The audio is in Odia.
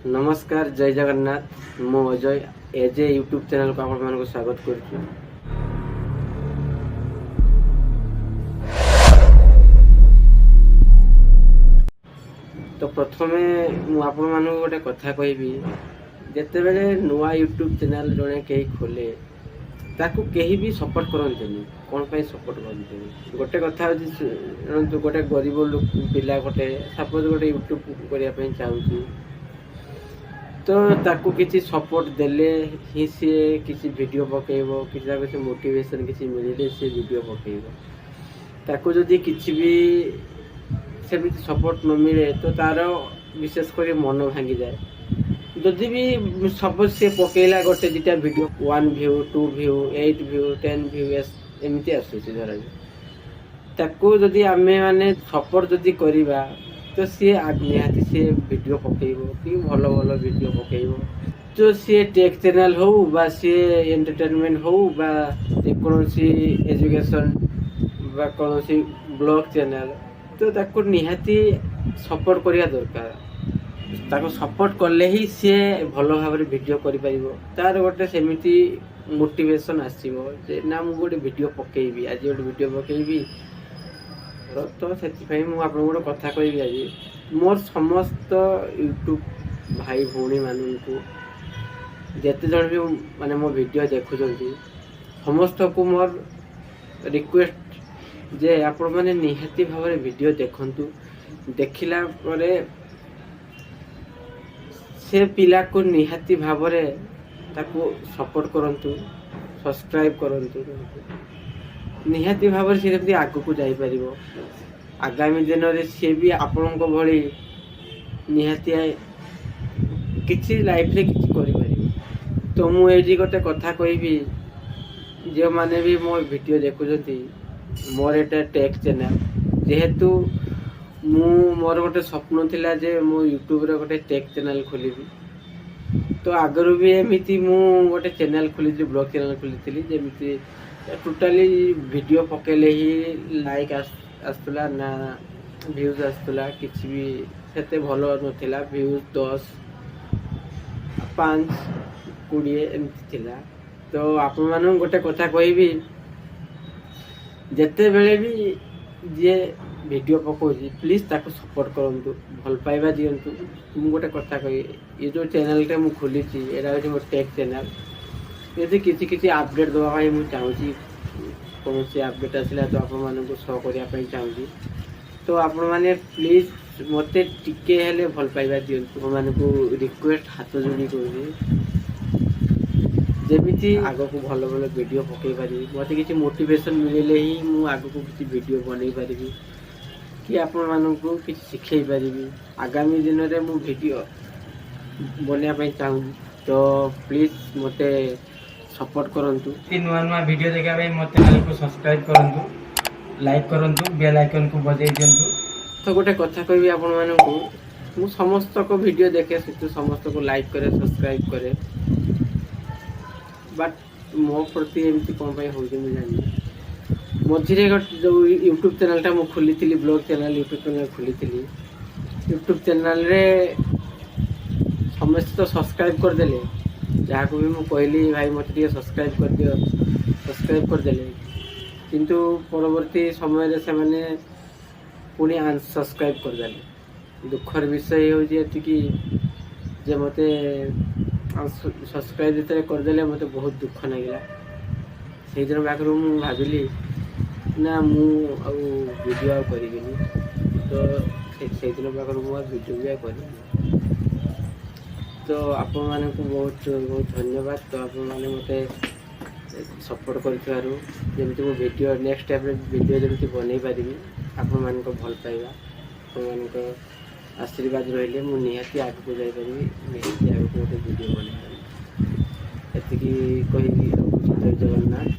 ନମସ୍କାର, ଜୟ ଜଗନ୍ନାଥ। ମୁଁ ଅଜୟ, ଏଜେ ୟୁଟ୍ୟୁବ୍ ଚ୍ୟାନେଲକୁ ଆପଣମାନଙ୍କୁ ସ୍ୱାଗତ କରୁଛି। ତ ପ୍ରଥମେ ମୁଁ ଆପଣମାନଙ୍କୁ ଗୋଟେ କଥା କହିବି। ଯେତେବେଳେ ନୂଆ ୟୁଟ୍ୟୁବ୍ ଚ୍ୟାନେଲ୍ ଜଣେ କେହି ଖୋଲେ, ତାକୁ କେହି ବି ସପୋର୍ଟ କରନ୍ତିନି। କ'ଣ ପାଇଁ ସପୋର୍ଟ କରନ୍ତିନି? ଗୋଟେ କଥା ହେଉଛି, ଶୁଣନ୍ତୁ, ଗୋଟେ ଗରିବ ଲୋକ ପିଲା ଗୋଟେ ସପୋଜ୍ ଗୋଟେ ୟୁଟ୍ୟୁବ୍ କରିବା ପାଇଁ ଚାହୁଁଛି, ତ ତାକୁ କିଛି ସପୋର୍ଟ ଦେଲେ ହିଁ ସିଏ କିଛି ଭିଡ଼ିଓ ପକେଇବ। କିଛି ତାକୁ କିଛି ମୋଟିଭେସନ୍ କିଛି ମିଳିଲେ ସିଏ ଭିଡ଼ିଓ ପକେଇବ। ତାକୁ ଯଦି କିଛି ବି ସେମିତି ସପୋର୍ଟ ନ ମିଳେ, ତ ତାର ବିଶେଷ କରି ମନ ଭାଙ୍ଗିଯାଏ। ଯଦି ବି ସପୋଜ୍ ସିଏ ପକେଇଲା ଗୋଟେ ଦୁଇଟା video, one view, two view, eight view, 10 view ଏମିତି ଆସୁଛି ଧରାଯାଉ, ତାକୁ ଯଦି ଆମେ ମାନେ ସପୋର୍ଟ ଯଦି କରିବା, ତ ସିଏ ନିହାତି ସିଏ ଭିଡ଼ିଓ ପକେଇବ କି ଭଲ ଭଲ ଭିଡ଼ିଓ ପକେଇବ। ତ ସିଏ ଟେକ୍ ଚ୍ୟାନେଲ୍ ହଉ ବା ସିଏ ଏଣ୍ଟରଟେନମେଣ୍ଟ ହଉ ବା ଯେକୌଣସି ଏଜୁକେସନ୍ ବା କୌଣସି ବ୍ଲଗ୍ ଚ୍ୟାନେଲ୍, ତ ତାକୁ ନିହାତି ସପୋର୍ଟ କରିବା ଦରକାର। ତାକୁ ସପୋର୍ଟ କଲେ ହିଁ ସିଏ ଭଲ ଭାବରେ ଭିଡ଼ିଓ କରିପାରିବ। ତାର ଗୋଟେ ସେମିତି ମୋଟିଭେସନ୍ ଆସିବ ଯେ ନା, ମୁଁ ଗୋଟେ ଭିଡ଼ିଓ ପକେଇବି, ଆଜି ଗୋଟେ ଭିଡ଼ିଓ ପକେଇବି। ତ ସେଥିପାଇଁ ମୁଁ ଆପଣଙ୍କୁ ଗୋଟେ କଥା କହିବି। ଆଜି ମୋର ସମସ୍ତ ୟୁଟ୍ୟୁବ୍ ଭାଇ ଭଉଣୀମାନଙ୍କୁ, ଯେତେ ଜଣ ବି ମାନେ ମୋ ଭିଡ଼ିଓ ଦେଖୁଛନ୍ତି, ସମସ୍ତଙ୍କୁ ମୋର ରିକ୍ୱେଷ୍ଟ ଯେ ଆପଣମାନେ ନିହାତି ଭାବରେ ଭିଡ଼ିଓ ଦେଖନ୍ତୁ। ଦେଖିଲା ପରେ ସେ ପିଲାକୁ ନିହାତି ଭାବରେ ତାକୁ ସପୋର୍ଟ କରନ୍ତୁ, ସବସ୍କ୍ରାଇବ୍ କରନ୍ତୁ। ନିହାତି ଭାବରେ ସେ ଯେମିତି ଆଗକୁ ଯାଇପାରିବ। ଆଗାମୀ ଦିନରେ ସିଏ ବି ଆପଣଙ୍କ ଭଳି ନିହାତି କିଛି ଲାଇଫରେ କିଛି କରିପାରିବ। ତ ମୁଁ ଏଇଠି ଗୋଟେ କଥା କହିବି, ଯେଉଁମାନେ ବି ମୋ ଭିଡ଼ିଓ ଦେଖୁଛନ୍ତି, ମୋର ଏଇଟା ଟେକ୍ ଚ୍ୟାନେଲ୍। ଯେହେତୁ ମୁଁ ମୋର ଗୋଟେ ସ୍ୱପ୍ନ ଥିଲା ଯେ ମୁଁ ୟୁଟ୍ୟୁବରେ ଗୋଟେ ଟେକ୍ ଚ୍ୟାନେଲ୍ ଖୋଲିବି। ତ ଆଗରୁ ବି ଏମିତି ମୁଁ ଗୋଟେ ଚ୍ୟାନେଲ୍ ଖୋଲିଥିଲି, ବ୍ଲଗ୍ ଚ୍ୟାନେଲ୍ ଖୋଲିଥିଲି। ଯେମିତି ଟୋଟାଲି ଭିଡ଼ିଓ ପକେଇଲେ ହିଁ ଲାଇକ୍ ଆସୁଥିଲା ନା ଭ୍ୟୁଜ୍ ଆସୁଥିଲା। କିଛି ବି ସେତେ ଭଲ ନଥିଲା। ଭ୍ୟୁଜ୍ 10, 5, 20 ଏମିତି ଥିଲା। ତ ଆପଣମାନଙ୍କୁ ଗୋଟେ କଥା କହିବି, ଯେତେବେଳେ ବି ଯିଏ ଭିଡ଼ିଓ ପକାଉଛି, ପ୍ଲିଜ୍ ତାକୁ ସପୋର୍ଟ କରନ୍ତୁ, ଭଲ ପାଇବା ଦିଅନ୍ତୁ। ମୁଁ ଗୋଟେ କଥା କହିବି, ଏ ଯେଉଁ ଚ୍ୟାନେଲ୍ଟା ମୁଁ ଖୋଲିଛି, ଏଇଟା ହେଉଛି ମୋ ଟେକ୍ ଚ୍ୟାନେଲ୍। ଯଦି କିଛି କିଛି ଅପଡ଼େଟ୍ ଦେବା ପାଇଁ ମୁଁ ଚାହୁଁଛି, କୌଣସି ଅପଡ଼େଟ୍ ଆସିଲା ତ ଆପଣମାନଙ୍କୁ ଶୋ କରିବା ପାଇଁ ଚାହୁଁଛି। ତ ଆପଣମାନେ ପ୍ଲିଜ୍ ମୋତେ ଟିକେ ହେଲେ ଭଲ ପାଇବା ଦିଅନ୍ତୁ। ଆପଣମାନଙ୍କୁ ରିକ୍ୱେଷ୍ଟ, ହାତ ଯୋଡ଼ି କରୁଛି, ଯେମିତି ଆଗକୁ ଭଲ ଭଲ ଭିଡ଼ିଓ ପକାଇ ପାରିବି। ମୋତେ କିଛି ମୋଟିଭେସନ୍ ମିଳିଲେ ହିଁ ମୁଁ ଆଗକୁ କିଛି ଭିଡ଼ିଓ ବନେଇ ପାରିବି କି ଆପଣମାନଙ୍କୁ କିଛି ଶିଖେଇ ପାରିବି। ଆଗାମୀ ଦିନରେ ମୁଁ ଭିଡ଼ିଓ ବନେଇବା ପାଇଁ ଚାହୁଁଛି, ତ ପ୍ଲିଜ୍ ମୋତେ ସପୋର୍ଟ କରନ୍ତୁ। ନୂଆ ନୂଆ ଭିଡ଼ିଓ ଦେଖିବା ପାଇଁ ମୋ ଚ୍ୟାନେଲକୁ ସବସ୍କ୍ରାଇବ୍ କରନ୍ତୁ, ଲାଇକ୍ କରନ୍ତୁ, ବେଲ୍ ଆଇକନ୍କୁ ବଜାଇ ଦିଅନ୍ତୁ। ତ ଗୋଟେ କଥା କହିବି ଆପଣମାନଙ୍କୁ, ମୁଁ ସମସ୍ତଙ୍କ ଭିଡ଼ିଓ ଦେଖେ, ସେଥିରୁ ସମସ୍ତଙ୍କୁ ଲାଇକ୍ କରେ, ସବସ୍କ୍ରାଇବ୍ କରେ, ବଟ୍ ମୋ ପ୍ରତି ଏମିତି କ'ଣ ପାଇଁ ହେଉଛି ମୁଁ ଜାଣିନି। ମଝିରେ ଗୋଟେ ଯେଉଁ ୟୁଟ୍ୟୁବ୍ ଚ୍ୟାନେଲ୍ଟା ମୁଁ ଖୋଲିଥିଲି, ବ୍ଲଗ୍ ଚ୍ୟାନେଲ୍, ୟୁଟ୍ୟୁବ୍ ଚ୍ୟାନେଲ୍ ଖୋଲିଥିଲି, ୟୁଟ୍ୟୁବ୍ ଚ୍ୟାନେଲ୍ରେ ସମସ୍ତେ ତ ସବସ୍କ୍ରାଇବ୍ କରିଦେଲେ। ଯାହାକୁ ବି ମୁଁ କହିଲି, ଭାଇ ମୋତେ ଟିକେ ସବସ୍କ୍ରାଇବ୍ କରିଦିଅ, ସବସ୍କ୍ରାଇବ୍ କରିଦେଲେ। କିନ୍ତୁ ପରବର୍ତ୍ତୀ ସମୟରେ ସେମାନେ ପୁଣି ଅନସବସ୍କ୍ରାଇବ୍ କରିଦେଲେ। ଦୁଃଖର ବିଷୟ ହେଉଛି ଏତିକି ଯେ ମୋତେ ସବସ୍କ୍ରାଇବ୍ ଯେତେବେଳେ କରିଦେଲେ, ମୋତେ ବହୁତ ଦୁଃଖ ଲାଗିଲା। ସେଇଦିନ ପାଖରୁ ମୁଁ ଭାବିଲି ନା, ମୁଁ ଆଉ ଭିଡ଼ିଓ ଆଉ କରିବିନି। ତ ସେଇଦିନ ପାଖରୁ ମୁଁ ଆଉ ଭିଡ଼ିଓ ବି ଆଉ କରିବିନି। ତ ଆପଣମାନଙ୍କୁ ବହୁତ ବହୁତ ଧନ୍ୟବାଦ, ତ ଆପଣମାନେ ମୋତେ ସପୋର୍ଟ କରିଥିବାରୁ, ଯେମିତି ମୁଁ ଭିଡ଼ିଓ ନେକ୍ସଟ ଟାଇମ୍ରେ ଭିଡ଼ିଓ ଯେମିତି ବନେଇ ପାରିବି। ଆପଣମାନଙ୍କ ଭଲ ପାଇବା, ଆପଣମାନଙ୍କ ଆଶୀର୍ବାଦ ରହିଲେ ମୁଁ ନିହାତି ଆଗକୁ ଯାଇପାରିବି, ନିହାତି ଆଗକୁ ଗୋଟେ ଭିଡ଼ିଓ ବନେଇ ପାରିବି। ଏତିକି କହିକି ରଖୁଛି। ଜୟ ଜଗନ୍ନାଥ।